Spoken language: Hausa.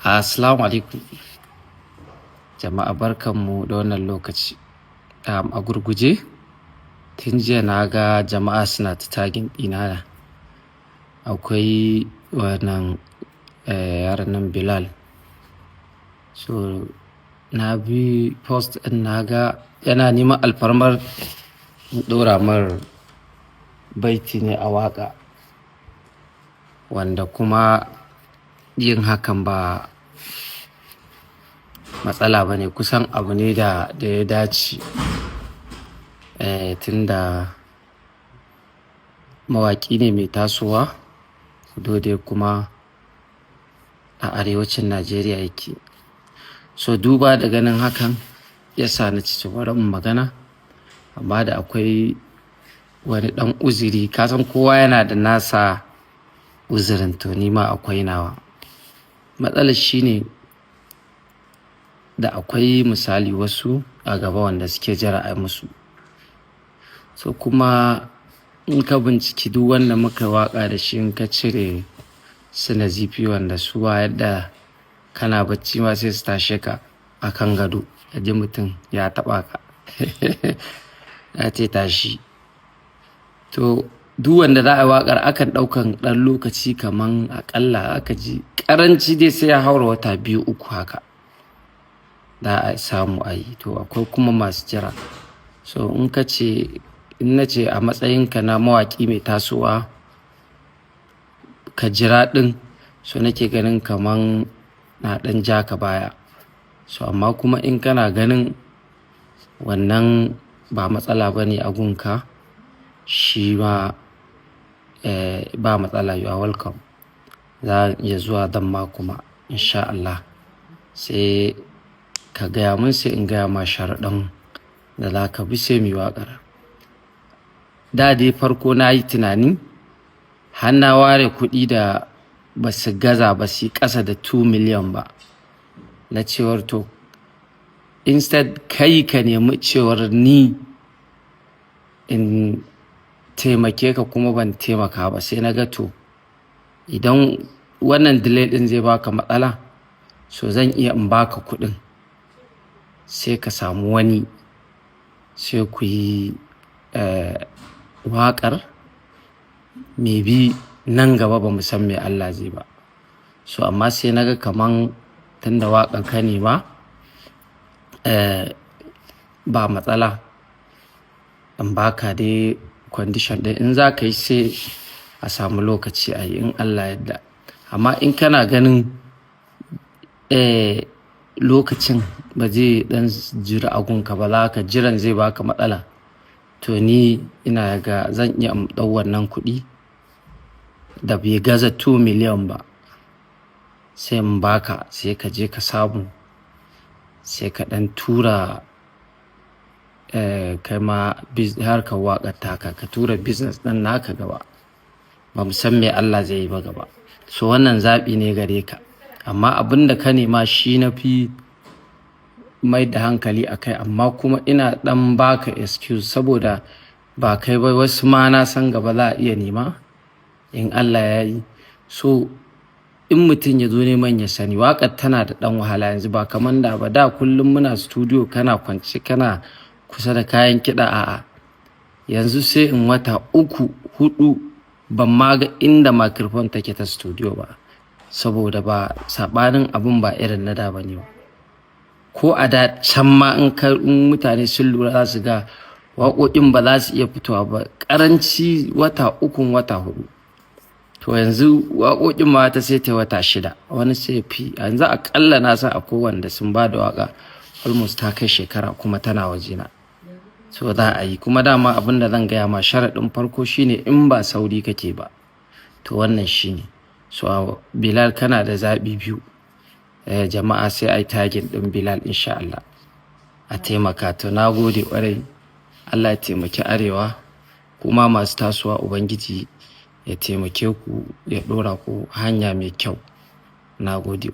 Assalamu alaikum. Jama'a, barkanmu da wannan lokaci. A gurguje, tun jiya na ga jama'a suna ta tagging ɗina. Akwai wannan yaron nan Bilal. So na bi post ɗin, na ga yana neman alfarmar in ɗora mar baiti ne a waƙa. Wanda kuma yin hakan ba matsala ba ne, kusan abu ne da ya dace. Tunda mawaƙi ne mai tasowa, dole kuma a arewacin Najeriya yake. So duba da ganin hakan ya sa na ce bari in magana. Amma da akwai wani ɗan uzuri, ka san kowa yana da nasa uzurin, to ni ma akwai nawa. Matsalar shine da akwai misali wasu a gaba wanda suke jira a yi musu. So kuma in ka binciki duk wanda muka waƙa da shi, in ka cire su Nazifi, wanda su ba yadda kana bacci ma sai su tashe ka a kan gado. Ka ji mutum ya taɓa ka, ya ce tashi. To duk wanda za a yi waƙar akan ɗaukan ɗan lokaci, kaman aƙalla aka ji ƙaranci dai sai ya haura wata 2, 3 haka za a samu a yi. To akwai kuma masu jira. So in ka ce, in na ce a matsayinka na mawaƙi mai tasowa ka jira ɗin, so nake ganin kaman na ɗan ja ka baya. So amma kuma in kana ganin wannan ba matsala ba ne a gunka, shi ma ba matsala, you are welcome. Za a iya zuwa dan ma kuma in sha Allah sai ka gaya mun, sai in gaya ma sharaɗin da za ka bi, sai muyi waƙar. Da dai farko na yi tunani har na ware kuɗi da ba su gaza ba su yi ƙasa da 2 million ba. Na cewar to instead kai ka nemi cewar ni in taimake ka, kuma ban taimaka ba, sai na ga to idan wannan delay ɗin zai baka matsala, so zan iya in baka kuɗin, sai ka samu wani, sai ku yi waƙar. Maybe nan gaba ba mu san me Allah zai ba. So amma sai na ga kaman tunda waƙan ka ne ma, ba matsala in baka dai condition ɗin, in za ka yi sai a samu lokaci a yi in Allah yadda. Amma in kana ganin lokacin ba zai ɗan jira a gunka ba, za ka jiran zai baka matsala, to ni ina ga zan iya in ɗau wannan kuɗi da bai gaza 2 million ba, sai in baka, sai ka je ka samu, sai ka ɗan tura kai ma harkar waƙar taka, ka tura business ɗin naka gaba. Ba mu san me Allah zai yi ba gaba. So wannan zaɓi ne gare ka. Amma abin da ka nema shi na fi mai da hankali a kai, amma kuma ina ɗan baka excuse saboda ba kai ba, wasu ma na san gaba za a iya nema in Allah ya yi. So in mutum ya zo neman, ya sani waƙar tana da ɗan wahala yanzu, ba kamar da ba. Da kullum muna studio, kana kwance kana kusa da kayan kiɗa, a'a. Yanzu sai in wata 3, 4 ban ma ga inda microphone take ta studio ba. Saboda ba saɓanin abun ba irin na da ba ne ba. Ko a da can ma in mutane sun lura, za su ga waƙoƙin ba za su iya fitowa ba ƙaranci wata 3, wata 4. To yanzu waƙoƙin ma ta sai ta wata 6, wani sai fi. Yanzu aƙalla na san akwai wanda sun ba da waƙa almost ta kai shekara kuma tana wajena. So za a yi. Kuma dama abin da zan gaya ma, sharaɗin farko shine in ba sauri kake ba, to wannan shine. So Bilal, kana da zaɓi biyu. Jama'a, sai ai tagging ɗin Bilal in sha Allah a taimaka. To na gode ƙwarai. Allah ya taimaki Arewa, kuma masu tasowa Ubangiji ya taimake ku, ya ɗora ku hanya mai kyau. Na gode.